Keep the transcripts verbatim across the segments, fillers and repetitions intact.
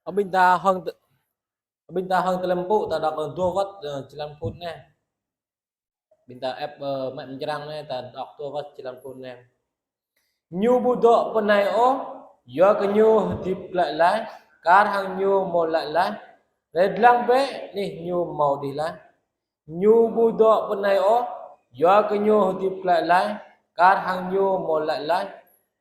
Ơ, ƀing ta hăng t-, ƀing ta hăng tơlơi pơpŭ ta đŏk, ơ, dua wơ̆t, ơ, jơlan phŭn anai. Ƀing ta ĕp, ơ, mă mơčrang anai ta đŏk dua wơ̆t jơlan phŭn anai. Ñu ƀu dŏ pơ anai ôh, yua kơ ñu hơdip glaĭ laih, kar hăng ñu hmâo laĭ laih. Rai dlăng bĕ, anih ñu hmâo đih laih. Ñu ƀu dŏ pơ anai ôh, yua kơ ñu hơdip glaĭ laih, kar hăng ñu hmâo laĭ laih.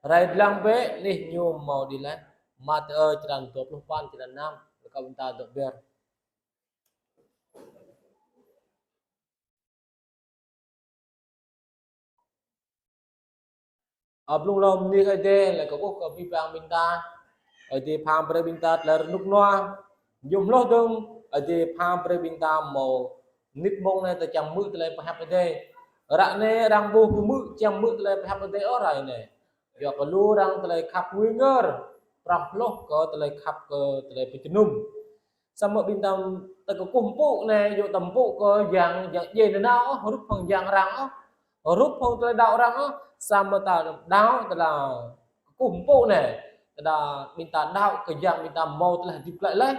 Rai dlăng bĕ, anih ñu hmâo đih laih. Mathiơ črăn dua pluh păn, črăn năm, rơkâo ƀing ta dŏ ber. Ơ, blung lŏm anih Ơi Adai, laĭ kơ ƀuh kơ abih bang ƀing ta. Ơi Adai pha brơi ƀing ta tơlơi rơnŭk rơnua. Yôm hloh dơ̆ng, Ơi Adai pha brơi ƀing ta hmâo mơnit mông anai ta čang hmư̆ tơlơi pơhiăp Ơi Adai. Ră anai arăng ƀu hmư̆, čang hmư̆ tơlơi pơhiăp Ơi Adai ôh ră anai. Yua kơ lu arăng tơlơi khăp ngui ngor, prăp hloh kơ tơlơi khăp kơ tơlơi pơjơnum. Samơ̆ ƀing ta, ta kơkuh pơpŭ anai, yua ta pơpŭ kơ yang, yang djai nanao ôh, hrup hăng yang arăng ôh, hrup hăng tơlơi đaŏ arăng ôh, samơ̆ ta đaŏ, ta đaŏ kơkuh pơpŭ anai, ta đaŏ, ƀing ta đaŏ kơ yang ƀing ta hmâo tơlơi hơdip glaĭ laih.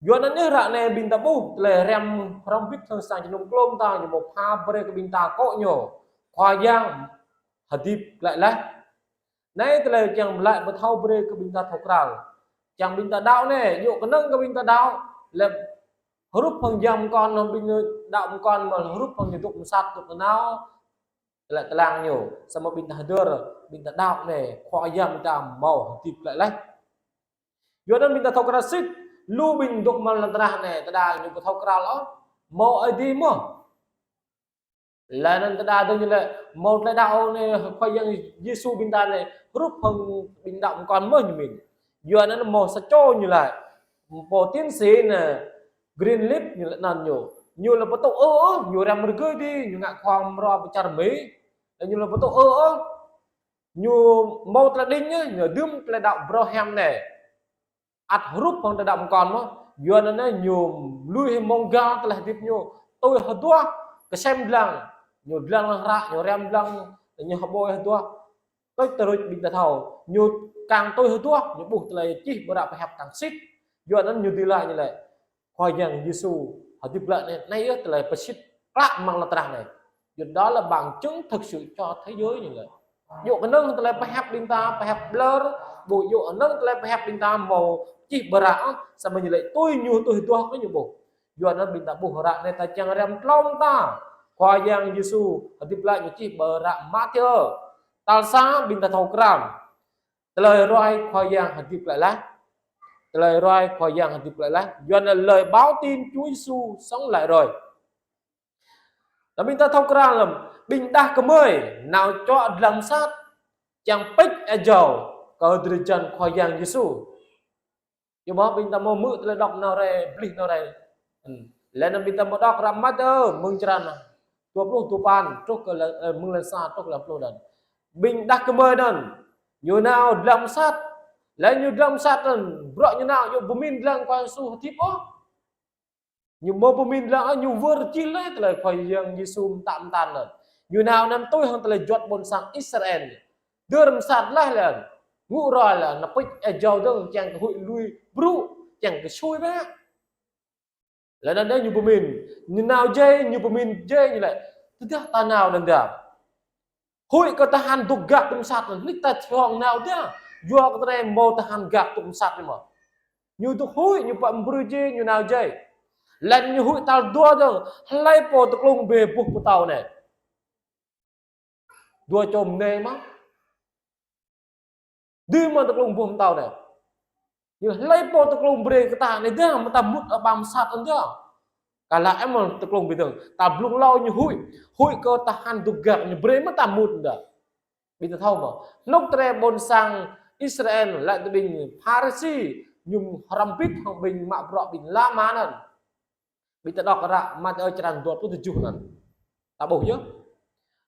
Yua anŭn yơh ră anai ƀing ta ƀuh tơlơi răm, hrŏm hơbĭt hăng sang jơnum klôm ta, ñu hmâo pha brơi kơ ƀing ta akŏ ñu, Khua Yang hơdip glaĭ laih. Anai tơlơi kiăng laĭ pơthâo brơi kơ ƀing ta thâo krăn. Kiăng ƀing ta đaŏ anai, yua kơnơ̆ng kơ ƀing ta đaŏ, lĕ hrup hăng yang pơkŏn, ƀing đaŏ pơkŏn mơ̆ hrup hăng ñu dŏ pơsat dŏ nanao, tơlơi tơlang ñu, samơ̆ ƀing ta hơdơr, ƀing ta đaŏ anai, Khua Yang ƀing ta hmâo hơdip glaĭ laih. Yua anŭn ƀing ta thâo krăn sĭt, lu ƀing dŏ mơ̆ng lŏn tơnah anai, tơdah ñu ƀu thâo krăn ôh, hmâo Ơi Adai mơ̆n. Laih anŭn tơdah dơ̆ng ñu lĕ, hmâo tơlơi đaŏ anai, Khua Yang Yêsu ƀing ta anai, hrup hăng ƀing đaŏ pơkŏn mơ̆n ñu mĭn. Yua anŭn hmâo sa čô ñu laĭ, pô tiến sĩ anai, Greenleaf ñu laĭ anŭn ñu. Ñu lĕ pơtŭ ôh, ôh, ñu răm rơgơi đĭ, ñu ngă khua mơruă pơ čar Mi. Laih ñu lĕ pơtŭ ôh, ôh, ñu hmâo tơlơi đing ñu, ñu dưm tơlơi đaŏ Abraham anai. Ăt hrup hăng tơlơi đaŏ pơkŏn mơ̆n, yua anŭn anai ñu lui hĭ mông gah tơlơi hơdip ñu, tui hơduah, kơsem dlăng, ñu dlăng lăng hră, ñu răm dlăng, ñu hơbơi hơduah. Tui tơruč ƀing ta thâo, ñu kiăng tui hơduah, ñu ƀuh tơlơi čih ƀơi hră pơhiăp kiăng sĭt. Yua anŭn ñu đĭ laĭ ñu lĕ, Khua Yang Yêsu hơdip glaĭ anai, anai yơh tơlơi pơsĭt klă mơ̆ng lŏn tơnah anai. Yua đó là bằng chứng thực sự cho thế giới ñu laĭ. Yua kơnơ̆ng tơlơi pơhiăp ƀing ta, pơhiăp ƀlŏr, ƀu yua kơnơ̆ng tơlơi pơhiăp ƀing ta hmâo čih ƀơi hră, samơ̆ ñu laĭ tui ñu, tui hơduah kơ ñu ƀuh. Yua anŭn ƀing ta ƀuh ră anai ta čang răm tlôn ta. Khua Yang Yêsu hơdip glaĭ ñu čih ƀơi hră Mathiơ. Tal sa ƀing ta thâo krăn. Tơlơi ruai Khua Yang hơdip glaĭ laih. Tơlơi ruai Khua Yang hơdip glaĭ laih. Yua anŭn lời báo tin Chúa Giêsu sống lại rồi. Anŭn ƀing ta thâo krăn lăm, ƀing đah kơmơi, nao čuă dlăng sat, čang pĕč eo jâo, kơ drơi jăn Khua Yang Yêsu. Yua mơ̆ ƀing ta hmâo hmư̆ tơlơi đŏk nao rai, blih nao rai. Hmm. Laih anŭn ƀing ta hmâo đŏk hră Mathiơ, mơ̆ng črăn dua pluh dua păn, truh kơ lăn, ơ, mơ̆ng lăn sa, truh kơ lăn pluh anŭn. Ƀing đah kơmơi anŭn, ñu nao dlăng sat. Laih ñu dlăng sat anŭn, bruă ñu nao, ñu ƀu pơmĭn lăng Khua Yêsu hơdip ôh. Ñu ƀu pơmĭn lăng, ñu wơr čih laih tơlơi Khua Yang Yêsu mơtă mơtăn anŭn. Ñu nao anŭn tui hăng tơlơi juăt ƀôn sang Israel. Dơ̆ng sat laih lăng. Ngŭ roi lăng, nao pĕč eo jâo dơ̆ng, čang kơ huĭ lui brŭ, čang kơ sui bĕ. Laih anŭn ñu pơmĭn, ñu nao jai, ñu pơmĭn jai ñu laĭ. Tơdah ta nao anŭn dah. Huĭ kơ tơhan dŏ gah tŭm sat anŭn, nik ta thiong nao dah. Yua kơ tơlơi hmâo tơhan gah tŭm sat anŭn mơ̆n. Ñu dŏ huĭ, ñu pă mbrơi jai, ñu nao jai. Laih ñu huĭ tal dua dơ̆ng, hlơi pô tơklung brơi boh pơtâo anai. Dua čô mơnai mơ̆n. Dưi mơ̆n tơklung boh pơtâo anai. Ñu hlơi pô tơklung brơi kơ ta anai dah, mơ̆ ta mŭt ƀơi ƀăm sat anŭn dah. Kala em tơklung ƀing dơ̆ng. Ta blung hlâo ñu huĭ. Huĭ kơ tơhan dŏ gah ñu brơi mơ̆ ta mŭt dah. Ƀing ta thâo mơ̆. Hnŭk tơlơi ƀôn sang Israel, laih tơ ƀing Pharisi, ñu hrŏm hơbĭt hăng ƀing mă bruă ƀing La Mã anŭn. Ƀing ta đŏk hră Mathiơ črăn dua pluh tơjuh anŭn. Ta ƀuh yơh.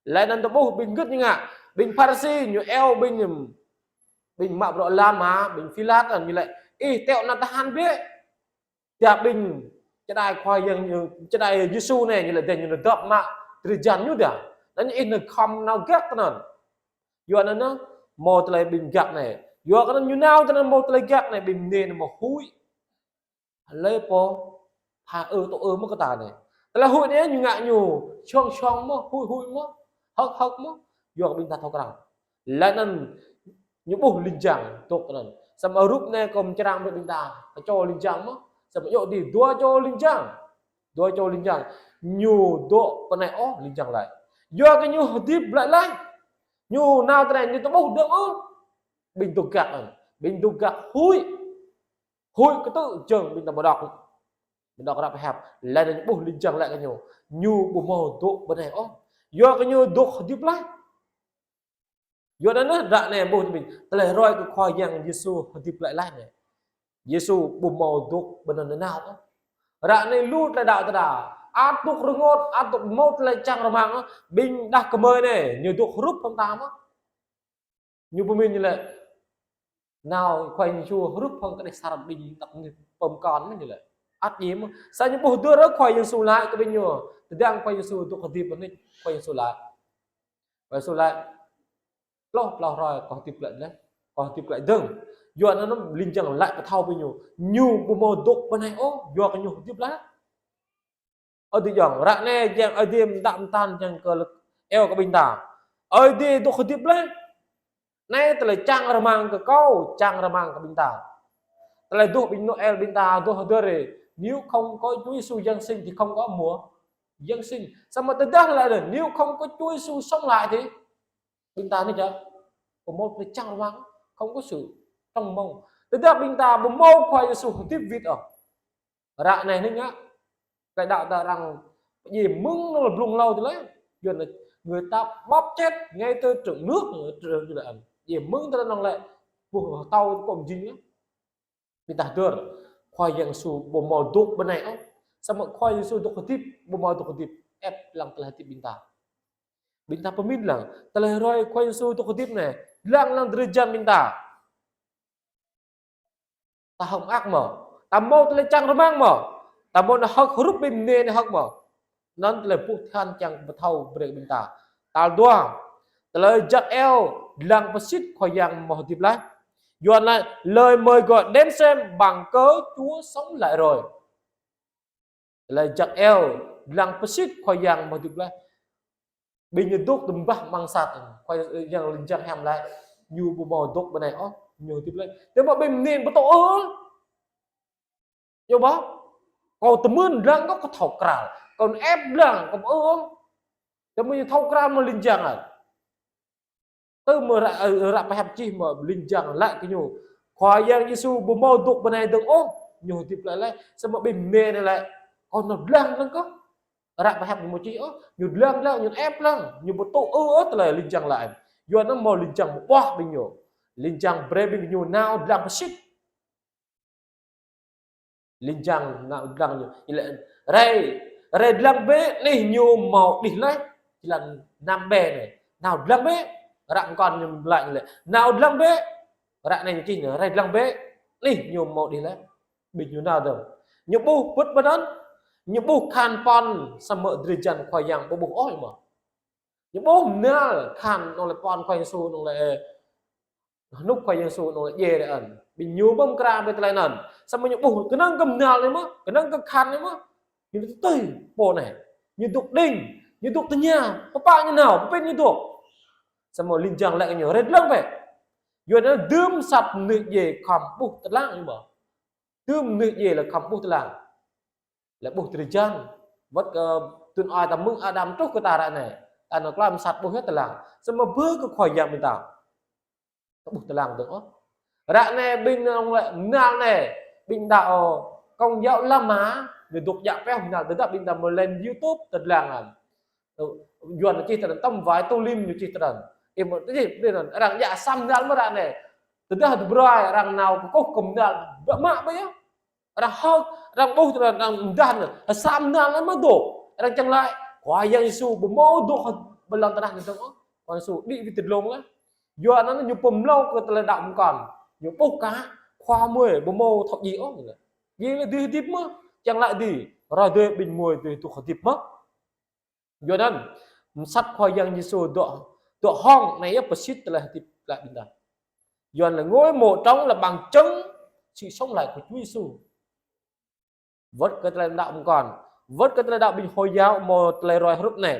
Laih anŭn ta ƀuh ƀing gĭt ñu ngă. Ƀing Pharisi ñu iâu ƀing, ƀing mă bruă La Mã, ƀing Pilat anŭn ñu laĭ. Ih tiŏ nao tơhan bĕ. Dah ƀing čơđai Khua Yang, čơđai Yêsu anai ñu laĭ dah ñu nao dŏ mă drơi jăn ñu dah. Anŭn ih nao khŏm nao gah tơ anŭn. Yua anŭn anai, hmâo tơlơi ƀing gah anai. Yua kơ anŭn ñu nao tơ anŭn mơ̆ tơlơi gak anai ƀing mơnê anŭn mơ̆ huĭ. Hlơi pô pha ư tŏ ư mơ̆ kơ ta anai. Tơlơi huĭ anai ñu ngă ñu song song mơ̆, huĭ huĭ mơ̆, hơ̆k hơ̆k mơ̆. Yua kơ ƀing ta thâo krăn. Laih anŭn ñu ƀuh ling jang dŏ kơ anŭn. Samơ̆ rup anai kơ mơčrang brơi ƀing ta. Kơ čô ling jang mơ̆. Samơ̆ yua dih dua čô ling jang. Dua čô ling jang. Ñu dŏ pơ anai ôh ling jang laĭ. Yua kơ ñu hơdip glaĭ laih. Ñu nao tơ anai ñu tơƀuh dơ̆ng ôh. Ƀing dŏ gak anŭn. Ƀing dŏ gak huĭ. Huĭ kơtư̆ jơ̆ng ƀing ta ƀu dŏ. Ƀing dŏ ră pơhiăp. Laih anŭn ñu ƀuh ling jang laĭ kơ ñu. Ñu ƀu hmâo dŏ pơ anai ôh. Yua kơ ñu dŏ hơdip laih. Yua anŭn ră anai ƀuh tơ ƀing. Tơlơi ruai kơ Khua Yang Yêsu hơdip glaĭ laih anai. Yêsu ƀu hmâo dŏ pơ anŭn nao ôh. Ră anai lu tơlơi đaŏ tơda. Ăt dŏ rơngot, ăt dŏ hmâo tơlơi čang rơmang ôh. Ƀing đah kơmơi anai, ñu dŏ hrup hăng ta mơ̆. Ñu pơmĭn ñu laĭ. Nao Khua Yang Yêsu hrup hăng kơđeh sar ƀing tăk ñu pơm kon mơ̆ ñu laĭ. Ăt djơ̆ mơ̆. Sa ñu ƀuh dơ̆r Khua Yang Yêsu laĭ kơ ƀing ñu. Tơdang Khua Yang Yêsu dŏ hơdip pơ anai Khua Yang Yêsu laĭ. Khua Yang Yêsu laĭ. Ploh, ploh hrơi kâo hơdip glaĭ laih. Kâo hơdip glaĭ dơ̆ng. Yua anŭn ling jang laĭ pơthâo ƀing ñu. Ñu ƀu hmâo dŏ pơ anai ôh. Yua kơ ñu hơdip laih. Ơ adơi ayŏng, ră anai jing Ơi Adai mơdă mơtăn jing kơ lơ̆k iâu kơ ƀing ta. Ơi Adai dŏ hơdip laih. Anai tơlơi čang rơmang kơ kâo, čang rơmang kơ ƀing ta. Tơlơi dŏ ƀing Noel ƀing ta dŏ hơdơr. Nếu không có Chúa Giêsu Giáng sinh thì không có mùa Giáng sinh. Samơ̆ tơdah laĭ anai, nếu không có Chúa Giêsu sống lại thì ƀing ta anai čă. Ƀu hmâo tơlơi čang rơmang, không có sự trông mong. Tơdah ƀing ta ƀu hmâo Khua Yêsu hơdip wĭt ôh. Ră anai anai ngă. Tơlơi đaŏ ta arăng djai mơ̆ng anŭn lĕ blung hlâo tơlơi. Yua anŭn người ta bóp chết ngay từ trong nước, trong tơlơi anŭn. Djai mơ̆ng tơlơi anŭn lĕ. Ƀuh tâo kơ mơjing yơh. Ƀing ta hơdơr. Khua Yang Yêsu ƀu hmâo dŏ pơ anai ôh. Samơ̆ Khua Yang Yêsu dŏ hơdip, ƀu hmâo dŏ hơdip. Ĕp lăng tơlơi hơdip ƀing ta. Ƀing ta pơmĭn lăng. Tơlơi ruai Khua Yang Yêsu dŏ hơdip anai. Lăng lăng drơi jăn ƀing ta. Ta hơ̆k mơak mơ̆. Ta hmâo tơlơi čang rơmang mơ̆. Ta hmâo anŭn hơ̆k hrup ƀing mơnê anai hơ̆k mơ̆. Anŭn tơlơi ƀuh tơhan čang pơthâo brơi ƀing ta. Tal dua. Tơlơi jak iâu lăng pơsit Khua Yang mơ̆ hơdip laih. Yua anŭn laĭ lời mời gọi đến xem bằng cớ Chúa sống lại rồi. Tơlơi jak iâu lăng pơsit Khua Yang mơ̆ hơdip laih. Ƀing ñu dŏ tơm bah amăng sat. Khua Yang ling jang hiam laĭ. Ñu ƀu hmâo dŏ pơ anai ôh. Ñu hơdip laih. Tơdah ƀing mơnê ƀu tŏ ôh. Yua ƀă. Kâo tơmưn lăng kâo thâo krăn. Kâo ĕp lăng kâo ƀu ôh. Tơdah ñu thâo krăn mơ̆ ling jang laĭ. Tơ mơ̆ ră, ră pơhiăp čih mơ̆ ling jang laĭ kơ ñu. Khua Yang Yêsu ƀu hmâo dŏ pơ anai dơ̆ng ôh. Ñu hơdip glaĭ laih. Samơ̆ ƀing mơnê anai laĭ. Kâo anŭn lăng lăng kâo. Ră pơhiăp ñu ƀu čih ôh. Ñu lăng lăng, ñu ĕp lăng. Ñu ƀu tŏ ôh tơlơi ling jang laĭ. Yua anŭn hmâo ling jang ƀu ƀuah ƀing ñu. Ling jang brơi ƀing ñu nao lăng pơsit. Ling jang nao lăng ñu. Ñu laĭ, rai, rai lăng bĕ, anih ñu hmâo đih laih. Jơlan năm B anai. Nao lăng bĕ. Ră mơkŏn ñu laĭ ñu laĭ. Nao lăng bĕ. Ră anai ñu čih ñu, rai lăng bĕ. Anih ñu hmâo đih laih. Ƀing ñu nao dơ̆ng. Ñu ƀuh pŭt pơ anŭn. Ñu ƀuh khăn pon samơ̆ drơi jăn Khua Yang ƀu ƀuh ôh mơ̆. Ñu ƀuh mơnal khăn anŭn lĕ pon Khua Yang Yêsu anŭn lĕ, ơ, hnŭk Khua Yang Yêsu anŭn lĕ djai lĕ anŭn. Ƀing ñu ƀu mơkra ƀơi tơlơi anŭn. Samơ̆ ñu ƀuh kơnơ̆ng kơ mơnal anai mơ̆, kơnơ̆ng kơ khăn anai mơ̆. Ñu tui pô anai. Ñu dŏ đing, ñu dŏ tơña, pơpă ñu nao, pơpĭt ñu dŏ. Samơ̆ ling jang laĭ kơ ñu, rai lăng bĕ. Yua anŭn dưm sat mơnuih djai khŏm ƀuh tơlang ñu ƀă. Dưm mơnuih djai lĕ khŏm ƀuh tơlang. Lĕ ƀuh drơi jăn. Wơ̆t kơ tŭn ai ta mơ̆ng Adam truh kơ ta ră anai. Ta nao klăm sat ƀuh yơh tơlang. Samơ̆ bơ kơ Khua Yang ƀing ta. Ta ƀuh tơlang dơ̆ng ôh. Ră anai ƀing anŭn lĕ mơnal anai. Ƀing đaŏ Công giáo La Mã. Ñu dŏ djă pioh mơnal tơdah ƀing ta mơ̆ lên YouTube tơlang anŭn. Yuan ñu čih tơdang tơm wai tu lim ñu čih tơdang. Ih mơ̆ čih tơdang. Arăng djă sa mơnal mơ̆ ră anai. Tơdah tơbrơi arăng nao kơkuh kơ mơnal. Ƀă mă ƀă yơh. Arăng hơ̆k, arăng ƀuh tơdang, arăng mơdah anŭn. Sa mơnal anŭn mơ̆ dŏ. Arăng čang laĭ. Khua Yang Yêsu ƀu hmâo dŏ ƀơi lŏn tơnah anai dơ̆ng ôh. Khua Yang Yêsu đĭ wĭt tơdlông laih. Yua anŭn ñu pơmlâo kơ tơlơi đaŏ mơkŏn. Ñu ƀuh kơ Khua mơi ƀu hmâo thâo djai ôh. Djai lĕ dưi hơdip mơ̆. Čang laĭ dih. Ră dih ƀing mơi dưi dŏ hơdip mơ̆. Yua anŭn, mơsat Khua Yang Yêsu dŏ, dŏ hŏng anai yơh pơsit tơlơi hơdip glaĭ ƀing ta. Yuan là ngôi mộ trống là bằng chứng sự sống lại của Chúa Giêsu. Wơ̆t kơ tơlơi đaŏ mơ̆ng kon, wơ̆t kơ tơlơi đaŏ ƀing Hồi giáo mơ̆ tơlơi roi hrup anai,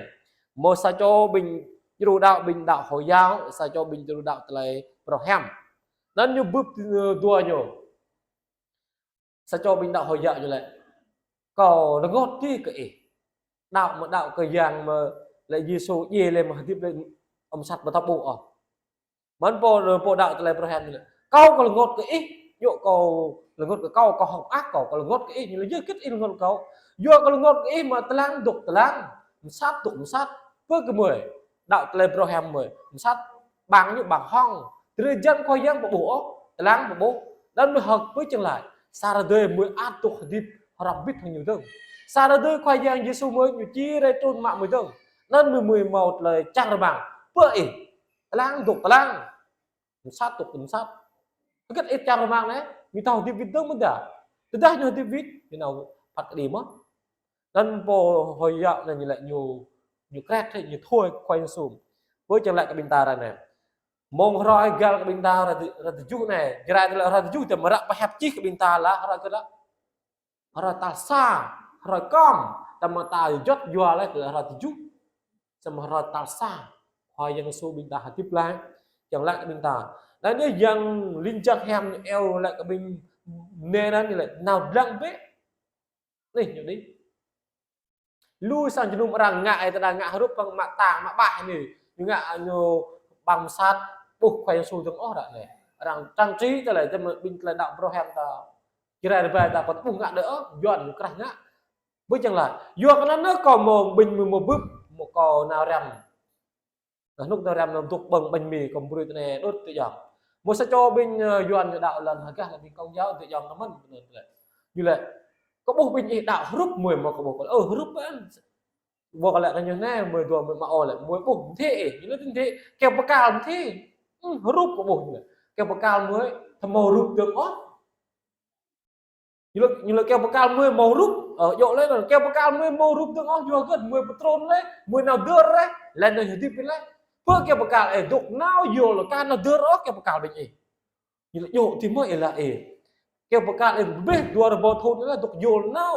mơ̆ sa čô ƀing djru đaŏ, ƀing đaŏ Hồi giáo, sa čô ƀing djru đaŏ tơlơi Abraham. Anŭn ñu bưp, ơ, dua ñu. Sa čô ƀing đaŏ Hồi giáo ñu laĭ: Kâo rơngot kơ ih. Đaŏ mơ̆ đaŏ kơ Yang mơ̆ lĕ Yêsu djai lĕ mơ̆ hơdip lĕ, ƀu sat ƀu thâo ƀuh ôh. Mơ̆n pô, pô đaŏ tơlơi Abraham ñu laĭ: Kâo, kâo rơngot kơ ih, yua kâo rơngot kơ kâo, kâo hơ̆k mơak kâo, kâo rơngot kơ ih. Ñu laĭ: Yua hơget ih rơngot kơ kâo? Yua kâo rơngot kơ ih mơ̆ tơlang dŏ tơlang, mơsat dŏ mơsat. Pơ kơ mơi đaŏ tơlơi Abraham mơi, mơsat ƀăng ñu ƀăng hŏng. Drơi jăn Khua Yang ƀu ƀuh ôh, tơlang ƀu ƀuh. Anŭn mơi hơ̆k pơ čang laĭ. Sa hrơi tơdơi mơi ăt dŏ hơdip hrŏm hơbĭt hăng ñu dơ̆ng. Sa hrơi tơdơi Khua Yang Yêsu mơi ñu či rai trŭn mă mơi dơ̆ng. Anŭn mơi, mơi hmâo tơlơi čang rơmang. Pơ ih, tơlang dŏ tơlang, mơsat dŏ mơsat. Hơget ih čang rơmang anai? Ñu thâo hơdip wĭt dơ̆ng mơ̆ dah? Tơdah ñu hơdip wĭt, ñu nao phat kơđi mơ̆n. Anŭn pô Hồi giáo anai ñu laĭ ñu, ñu kret hĭ, ñu thâo Khua Yêsu. Pơ čang laĭ kơ ƀing ta ră anai. Mơ̆ng hrơi găl kơ ƀing ta hrơi tơ-, hrơi tơjuh anai, Jrai tơlơi hrơi tơjuh tơdah mơ̆ ră pơhiăp čih kơ ƀing ta lah hrơi tơlơi hrơi tal sa, hrơi kơm, tơdah mơ̆ ta juăt yua laih tơlơi hrơi tơjuh. Samơ̆ hrơi tal sa, Khua Yang Yêsu ƀing ta hơdip glaĭ, čang laĭ kơ ƀing ta. Laih anŭn Yang Linh Jang Hiam ñu iâu laĭ kơ ƀing nê anŭn ñu laĭ: Nao dlăng bĕ. Anih ñu đĭ. Lui sang jơnum arăng ngă, ơ, tơdah ngă hrup hăng mă tang, mă ƀah anai. Ñu ngă ñu ƀăng mơsat, ƀuh Khua Yang Yêsu dơ̆ng ôh ră anai. Arăng trang trí tơlơi, tơdah mơ̆ ƀing tơlơi đaŏ Abraham ta, Jrai rơbai ta pơtơƀuh ngă đơi ôh, Yuan ñu krah ngă. Ƀơi čang laĭ. Yua kơ anŭn anai kâo mơ̆ ƀing mơi mơ̆ bưp, mơ̆ kâo nao răm. Anŭn hnŭk nao răm anŭn dŏ ƀơ̆ng ƀañ mì kâo brơi tơ anai đôč tơ ayŏng. Mơ̆ sa čô ƀing, ơ, Yuan ñu đaŏ lŏn hơgah lĕ ƀing Công giáo tơ ayŏng tơmăn. Ñu laĭ: Kâo ƀuh ƀing ih đaŏ hrup mơi mơ̆ kâo ƀuh kâo. Ơ, hrup ƀơi anŭn. Ƀuh kâo laĭ kơ ñu anai, mơi dua mơi mă ôh laĭ, mơi ƀuh mơ̆ thê ih. Ñu laĭ tơ̆ thê, kơ pơkal mơ̆ thê. Ư, hrup kâo ƀuh ñu laĭ. Kơ pơkal mơi, tơmâo hrup dơ̆ng ôh. Ñu laĭ, ñu laĭ kơ pơkal mơi hmâo hrup, ơ, yua laih anŭn, kơ pơkal mơi hmâo hrup dơ̆ng ôh, yua hơget mơi pơtrun laih, mơi nao dơr laih, laih anŭn hơdip laih. Pơ kơ pơkal ih dŏ nao yua laih ka nao dơr ôh kơ pơkal ƀing ih. Ñu laĭ yua tui mơ̆ ih laĭ ih. Kơ pơkal ih ƀĕ dua rơbâo thŭn laih dŏ yua nao.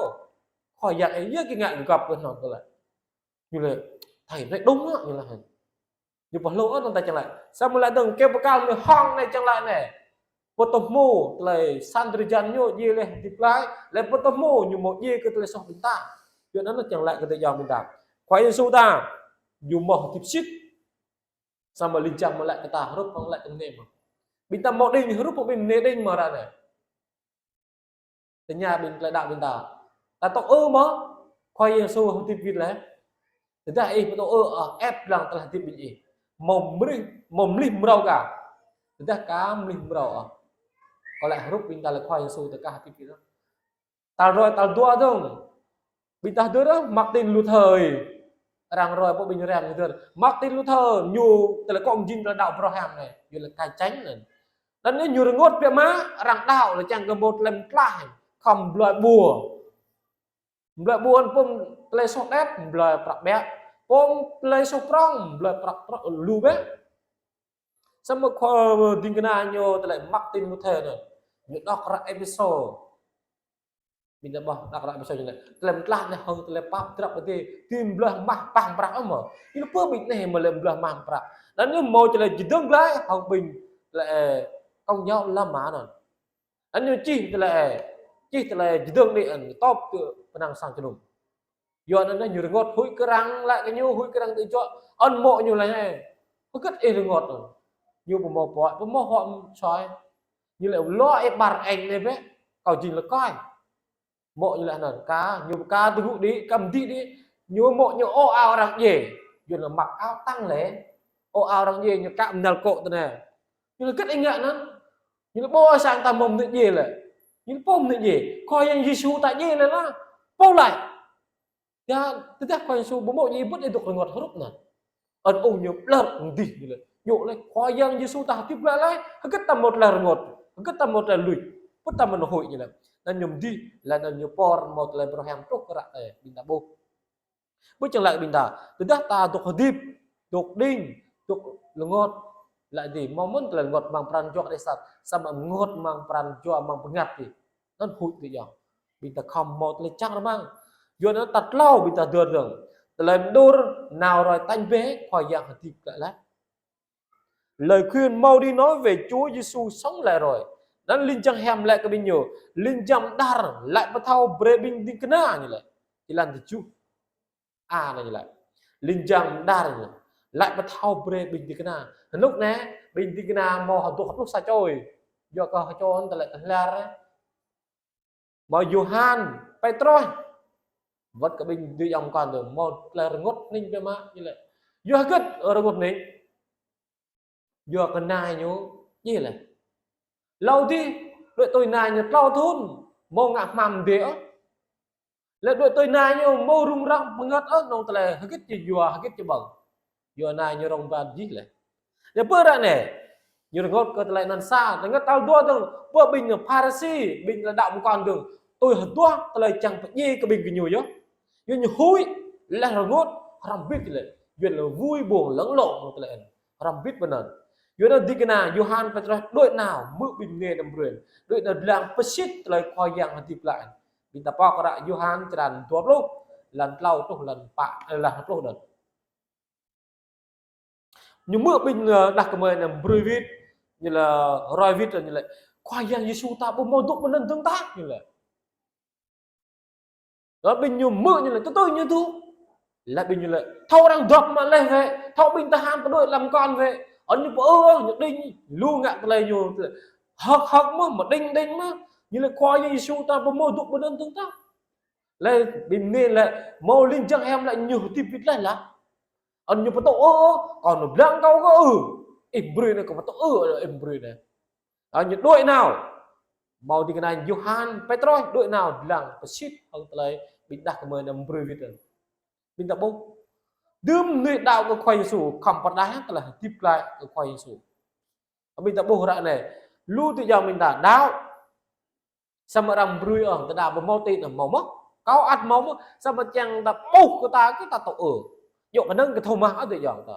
Khua Yang ih yua kơ ngă gơ̆p kơ anŭn kơ laih. Ñu laĭ, thầy nói đúng á, ñu laĭ hă. Ñu pơhlô ôh anŭn ta čang laĭ. Samơ̆ laĭ dơ̆ng kơ pơkal mơi hŏng anai čang laĭ anai. Pơtơhmu tơlơi săn drơi jăn ñu djai laih hơdip glaĭ, laih pơtơhmu ñu hmâo djai kơ tơlơi soh ƀing ta. Yua anŭn čang laĭ kơ tơ ayŏng ƀing ta. Khua Yêsu ta, ñu hmâo hơdip sĭt. Samơ̆ Linh Jang mơ̆ laĭ kơ ta hrup hăng laĭ kơ mơnê mơ̆n. Ƀing ta hmâo đing hrup hăng ƀing mơnê đing mơ̆ ră anai. Tơña ƀing tơlơi đaŏ ƀing ta. Ta tŭ ư mơ̆ Khua Yêsu hơdip wĭt laih? Tơdah ih pơtŭ ư, ơ, ĕp lăng tơlơi hơdip ƀing ih. Hmâo mơlih, hmâo mơlih mrâo kah? Tơdah ka mơlih mrâo ôh, kâo laĭ hrup ƀing ta lĕ Khua Yêsu tơ ka hơdip wĭt laih. Tal roi, tal dua dơ̆ng. Ƀing ta hơdơr Martin Luther. Arăng roi pơ ƀing rem hơdơr. Martin Luther, ñu tơlơi kŏ mơjing tơlơi đaŏ Abraham anai. Ñu laĭ cai cánh anŭn. Anŭn ñu rơngot biă mă, arăng đaŏ laĭ čang kơ hmâo tơlơi mơtlaih. Khŏm blơi ƀuh. Blơi ƀuh anŭn pôm tơlơi soh đet, blơi prăk ƀiă. Pôm tơlơi soh prŏng, blơi prăk prŏng lu ƀiă. Samơ̆ khua ding kơna ñu tơlơi Martin Luther anŭn. Ñu đŏk ră Êphêsô. Ƀing ta ƀuh đŏk ră Êphêsô ñu laĭ. Tơlơi mơtlaih anai hăng tơlơi pap drăp adih. Tui blơi mah pah prăk ôh mơ̆. Ñu laĭ pơ ƀing anai mơ̆ lĕ blơi mah prăk. Anŭn ñu hmâo tơlơi čơdơ̆ng glaĭ hăng ƀing tơlơi Công giáo La Mã anŭn. Anŭn ñu čih tơlơi, čih tơlơi čơdơ̆ng đĭ anŭn, tŏp tơ pơnăng sang jơnum. Yua anŭn ñu rơngot huĭ kơ arăng laĭ kơ ñu, huĭ kơ arăng tơjuă, anŭn mô̆ ñu laĭ hă. Hơget ih rơngot anŭn? Ñu pơhmâo pơhiăp, pơhmâo huă soi. Ñu laĭ lŏ ih ƀar eng anai bĕ, kâo jing lơkơi. Mô̆ ñu laĭ anŭn, ka, ñu ka tơgŭ đĭ, ka mơdih đĭ. Ñu mô̆ ñu ôh ao arăng djai. Yua anŭn mă ao tăng lĕ. Ôh ao arăng djai, ñu ka mơnal kŏ tơ anai. Ñu laĭ hơget ih ngă anŭn? Ñu laĭ ƀuh sang ta hmâo mơnuih djai lĕ. Ñu laĭ pô mơnuih djai? Khua Yang Yêsu ta djai lĕ lah. Pô laĭ. Yua tơdah Khua Yêsu ƀu hmâo djai ƀuh ih dŏ rơngot hrup anŭn. Anŭn ung ñu ƀlŏr mơdih ñu laĭ. Ñu laĭ Khua Yang Yêsu ta hơdip glaĭ laih. Hơget ta hmâo tơlơi rơngot. Hơget ta hmâo tơlơi luč. Pơ ta mơ̆n huĭ ñu laĭ. Anŭn ñu mơdih, laih anŭn ñu pơr hmâo tơlơi Abraham truh kơ ră anai, ƀing ta ƀuh. Ƀơi čang laĭ ƀing ta, tơdah ta dŏ hơdip, dŏ đing, dŏ rơngot, Laĭ dih, hmâo mơ̆n tơlơi rơngot amăng pran jua kơ đe sat, samơ̆ rơngot amăng pran jua amăng bơngăt dih. Anŭn huĭ tui yơh. Ƀing ta khŏm hmâo tơlơi čang rơmang. Yua anŭn tal klâo ƀing ta hơdơr dơ̆ng. Tơlơi mơđur nao ruai tañ bĕ, Khua Yang hơdip glaĭ laih. Lời khuyên mau đi nói về Chúa Giêsu sống lại rồi. Anŭn ling jang hiam laĭ kơ ƀing ñu. Ling jang mơđar laĭ pơthâo brơi ƀing ding kơna ñu laĭ. Êlan tơjuh. A, anai ñu laĭ. Ling jang mơđar ñu laĭ pơthâo brơi ƀing ding kơna. Hơnŭk anai, ƀing ding kơna hmâo hơduah pluh sa čô. Yua kơ hơčô anŭn tơlơi tơhlar. Hmâo Yôhan, Pêtrôs. Wơ̆t kơ ƀing dui ayŏng mơkŏn dơ̆ng. Hmâo tơlơi rơngot hning biă mă ñu laĭ. Yua hơget rơngot hning? Yua kơ nai ñu djai laih. Hlâo dih, đuaĭ tui nai ñu tlâo thŭn, hmâo ngă hmam dê ôh. Laih đuaĭ tui nai ñu hmâo rŭng răng bơngăt ôh, anŭn tơlơi hơget či yua, hơget či ƀơ̆ng. Yua nai ñu rŏng ƀan djai laih. Yua pơ ră anai, ñu rơngot kơ tơlơi anŭn sa, rơngot tal dua dơ̆ng, pơ ƀing Pharisi, ƀing tơlơi đaŏ mơkŏn dơ̆ng, tui hơduah tơlơi čang pơdjai kơ ƀing gơñu yơh. Yua ñu huĭ, laih rơngot, hrŏm hơbĭt laih. Yua laih vui buồn lẫn lộn tơlơi anŭn. Hrŏm hơbĭt ƀơi anŭn. Yua anŭn ding kơna Yôhan Pêtrôs đuaĭ nao, hmư̆ ƀing nê anăm brơi. Đuaĭ nao lăng pơsit tơlơi Khua Yang hơdip glaĭ. Ƀing ta pŏk ră Yôhan črăn dua pluh, êlan tlâo truh êlan pă, ơ, êlan pluh anŭn. Ñu hmư̆ ƀing, ơ, đah kơmơi anăm brơi wĭt, ñu laĭ ruai wĭt, ñu laĭ, Khua Yang Yêsu ta ƀu hmâo dŏ ƀơi anŭn dơ̆ng tah, ñu laĭ. Laih ƀing ñu hmư̆ ñu laĭ, tơtui ñu dŏ. Laih ƀing ñu laĭ, thâo arăng dŏp mă laih wơ̆t, thâo ƀing tơhan pơđuaĭ lăm kŏn wơ̆t. Anŭn ñu pơư, ñu đing, lu ngă tơlơi ñu, tơlơi hơ̆k hơ̆k mơ̆n, mơđing đing mơ̆n. Ñu laĭ Khua Yang Yêsu ta ƀu hmâo dŏ ƀơi anŭn dơ̆ng tah. Laih ƀing nê laĭ, hmâo ling jang hiam laĭ ñu hơdip wĭt laih laih. Anŭn ñu pơtô, ơ, ơ, kâo nao lăng kâo kơ, ơ. Ih brơi anai kâo pơtô, ơ, ơ, ih brơi anai. Ơ, ñu đuaĭ nao. Hmâo ding kơna Yôhan, Pêtrôs, đuaĭ nao lăng pơsit hăng tơlơi ƀing đah kơmơi anăm brơi wĭt anŭn. Ƀing ta ƀuh. Dơ̆m mơnuih đaŏ kơ Khua Yêsu, khŏm pơrơđah tơlơi hơdip glaĭ kơ Khua Yêsu. Ƀing ta ƀuh ră anai. Lu tui jang ƀing ta đaŏ. Samơ̆ arăng brơi ôh, tơdah ƀu hmâo tĭ anŭn hmâo mơ̆n. Kâo ăt hmâo mơ̆n, samơ̆ čang ta ƀuh kơ ta kơ ta tŏ ơ. Yua kơ anŭn kơ thâo mă ôh tui yơh ta.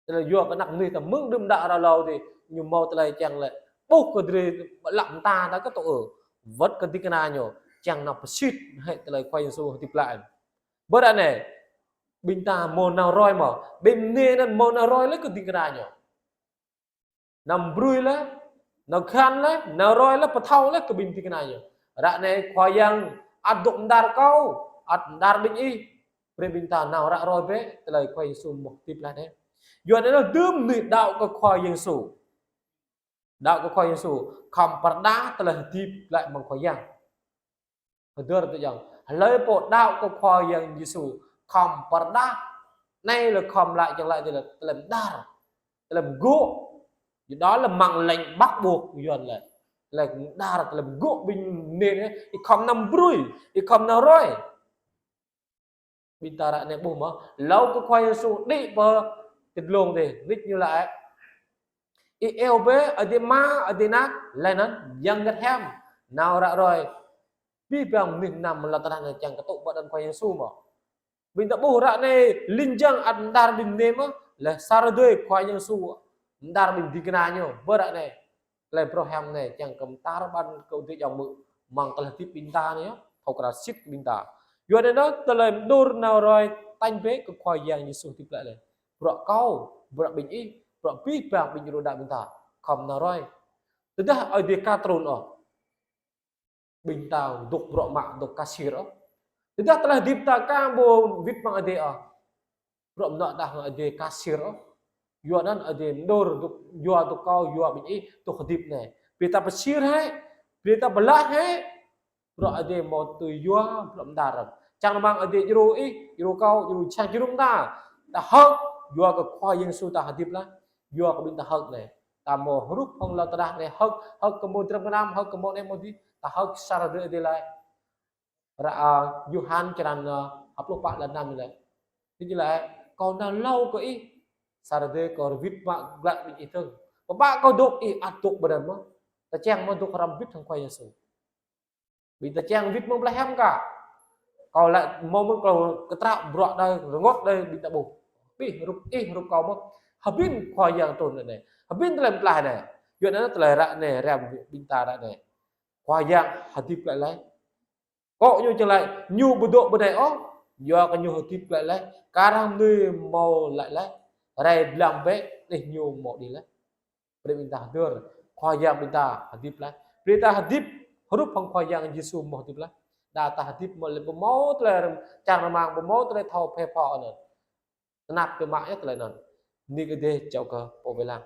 Tơlơi yua kơ anăp mơnuih ta mơ̆ng đưm đă ră hlâo dih, ñu hmâo tơlơi čang lĕ. Ƀuh kơ drơi ƀơi lăm ta ta kơ tŏ ơ. Wơ̆t kơ ding kơna ñu, čang nao pơsit hĭ tơlơi Khua Yêsu hơdip glaĭ. Pơ ră anai, ƀing ta hmâo nao ruai mơ̆n, ƀing nê anŭn hmâo nao ruai laih kơ ding kơna ñu. Anăm brơi laih, nao khăn laih, nao ruai laih, pơthâo laih kơ ƀing ding kơna ñu. Ră anai Khua Yang ăt dŏ mơđar kâo, ăt mơđar ƀing ih. Brơi ƀing ta nao ră ruai bĕ, tơlơi Khua Yêsu hmâo hơdip glaĭ anai. Yua anŭn dơ̆m mơnuih đaŏ kơ Khua Yang Yêsu. Đaŏ kơ Khua Yang Yêsu, khŏm pơrơđah tơlơi hơdip glaĭ mơ̆ng Khua Yang. Hơdơr tui yơh. Hlơi pô đaŏ kơ Khua Yang Yêsu, khŏm pơrơđah. Anai lĕ khŏm laĭ čang laĭ tơlơi, tơlơi mơđar. Tơlơi mơgŏ. Yua dah lĕ mạng lệnh bắt buộc Yuan lĕ. Tơlơi mơđar, tơlơi mơgŏ ƀing nê anai, ih khŏm anăm brơi, ih khŏm nao ruai. Ƀing ta ră anai ƀuh mơ̆n, hlâo kơ Khua Yêsu đĭ pơ tơdlông dih, nik ñu laĭ. Ih iâu bĕ, Adai Ama, Adai Ană, laih anŭn Yang Bơngăt Hiam, nao ră ruai. Abih bang mơnuih mơnam lŏn tơnah anai čang kơtŭ ƀơi anăn Khua Yêsu mơ̆n. Ƀing ta ƀuh ră anai, ling jang ăt mơđar ƀing nê mơ̆n, laih sa hrơi Khua Yêsu mơđar ƀing ding kơna ñu, pơ ră anai. Tơlơi phrâo hiam anai, čang kơ mơtar ƀan kơ adih ayŏng mơ̆, mơ̆ng tơlơi hơdip ƀing ta anai, thâo krăn sĭt ƀing ta. Yua anŭn, tơlơi mơđur nao ruai tañ bĕ kơ Khua Yang Yêsu hơdip glaĭ laih. Bruă kâo, bruă ƀing ih, bruă abih bang ƀing djuai ania ƀing ta. Khŏm nao ruai. Tơdah Adai ka trŭn ôh. Ƀing ta dŏ bruă mă dŏ kasir ôh. Tơdah tơlơi hơdip ta ka ƀu wĭt mơ̆ng Adai ôh. Bruă mơnuă ta hăng Adai kasir ôh. Yua anŭn Adai mơđur dŏ, yua dŏ kâo, yua ƀing ih, dŏ hơdip anai. Brơi ta pơsir hĭ, brơi ta pơblah hĭ. Bruă Adai hmâo tui yua bruă mơđar. Čang rơmang Adai djru ih, djru kâo, djru sang jơnum ta. Ta hơ̆k, yua kơ Khua Yang Yêsu ta hơdip laih. Yua kơ ƀing ta hơ̆k anai. Ta hmâo hrup hăng lŏn tơnah anai hơ̆k, hơ̆k kơ hmâo dram gơnam, hơ̆k kơ hmâo anai hmâo adih, ta hơ̆k sa hrơi Adai laih. Ră, a, Yôhan črăn, a, ha pluh pă êlan năm ñu laĭ. Ñu laĭ, kâo nao hlâo kơ ih, sa hrơi Adai kâo wĭt mă glaĭ ƀing ih dơ̆ng. Pơpă kâo dŏ ih ăt dŏ ƀơi anŭn mơ̆n. Ta čang mơ̆ dŏ hrŏm hơbĭt hăng Khua Yêsu. Ƀing ta čang wĭt mơ̆ng plei hiam ka. Kâo laĭ hmâo mơ̆n kâo kơtraŏ bruă đơi, rơngot đơi, ƀing ta ƀuh. Abih hrup ih, hrup kâo mơ̆n. Hơbĭn Khua Yang trŭn ră anai. Hơbĭn tơlơi pơklaih anai. Yua anŭn tơlơi ră anai, răm ƀing ta ră anai. Khua Yang hơdip glaĭ laih. Kơ ñu čang laĭ, ñu ƀu dŏ ƀơi anai ôh. Yua kơ ñu hơdip glaĭ laih. Kar hăng mơnuih hmâo laĭ laih. Rai lăng bĕ, anih ñu hmâo đih laih. Brơi ƀing ta hơdơr, Khua Yang ƀing ta hơdip laih. Brơi ta hơdip, hrup hăng Khua Yang Yêsu hmâo hơdip laih. Đa ta hơdip hmâo lĕ ƀu hmâo tơlơi čang rơmang, ƀu hmâo tơlơi thâo phe pho anŭn. Tơnap kơ mă yơh tơlơi anŭn. Nik Ơi Adai jao kơ pô wai lăng.